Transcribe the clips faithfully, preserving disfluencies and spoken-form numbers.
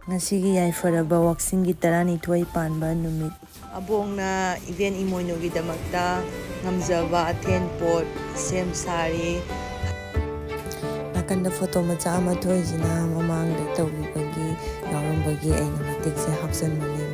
ꯉꯁꯤꯒꯤ ꯌꯥꯏꯐꯔꯕ ꯋꯥꯛꯆꯤꯡꯒꯤ ꯇꯔꯥꯅꯤꯊꯣꯏ ꯄꯥꯟꯕ ꯅꯨꯃꯤꯠ꯫ ꯑꯕꯣꯛꯅ ꯏꯕꯦꯟ ꯏꯃꯣꯏꯅꯨꯒꯤꯗꯃꯛꯇ ꯉꯝꯖꯕ ꯑꯊꯦꯟ ꯄꯣꯠ ꯁꯦꯝ ꯁꯥꯔꯤ꯫ ꯅꯥꯀꯟꯗ ꯐꯣꯇꯣ ꯃꯆꯥ ꯑꯃ ꯊꯣꯛꯏꯁꯤꯅ ꯃꯃꯥꯡꯗ ꯇꯧꯈꯤꯕꯒꯤ ꯌꯥꯎꯔꯝꯕꯒꯤ ꯑꯩꯅ ꯃꯇꯦꯛꯁꯦ ꯍꯥꯞꯆꯤꯟꯕꯅꯦ꯫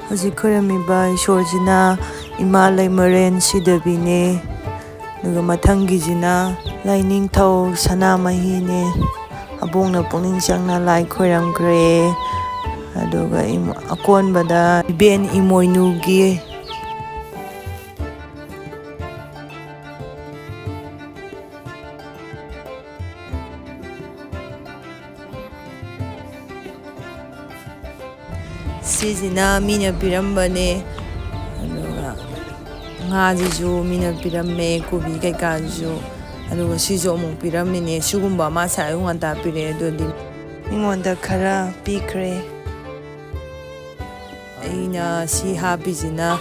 ꯍꯧꯖꯤꯛ ꯈꯣꯏꯔꯝꯃꯤꯕ ꯏꯁꯣꯔꯁꯤꯅ ꯏꯃꯥ ꯂꯩꯃꯔꯦꯟ ꯁꯤꯗꯕꯤꯅꯦ꯫ ꯑꯗꯨꯒ ꯃꯊꯪꯒꯤꯁꯤꯅ ꯂꯥꯏꯅꯤꯡꯊꯧ ꯁꯅꯥꯃꯍꯤꯅꯦ꯫ ꯑꯕꯣꯛꯅ ꯄꯨꯛꯅꯤꯡ ꯆꯪꯅ ꯂꯥꯏ ꯈꯣꯏꯔꯝꯈ꯭ꯔꯦ꯫ ꯑꯗꯨꯒ ꯏꯃ-, ꯑꯀꯣꯟꯕꯗ ꯏꯕꯦꯟ ꯏꯃꯣꯏꯅꯨꯒꯤ꯫ ꯁꯤꯁꯤꯅ ꯃꯤꯅ ꯄꯤꯔꯝꯕꯅꯦ꯫ ꯑꯗꯨꯒ ꯉꯥꯁꯤꯁꯨ ꯃꯤꯅ ꯄꯤꯔꯝꯃꯦ, ꯀꯣꯕꯤ ꯀꯩꯀꯥꯁꯤꯁꯨ꯫ ꯑꯗꯨꯒ ꯁꯤꯁꯨ ꯑꯃꯨꯛ ꯄꯤꯔꯝꯃꯤꯅꯦ꯫ ꯁꯤꯒꯨꯝꯕ ꯃꯥ ꯁꯥꯏ ꯑꯌꯨꯛ ꯉꯟꯇꯥ ꯄꯤꯔꯛꯑꯦ꯫ ꯑꯗꯨꯗꯤ ꯃꯤꯉꯣꯟꯗ ꯈꯔ ꯄꯤꯈ꯭ꯔꯦ꯫ ꯑꯩꯅ ꯁꯤ ꯍꯥꯞꯄꯤꯁꯤꯅ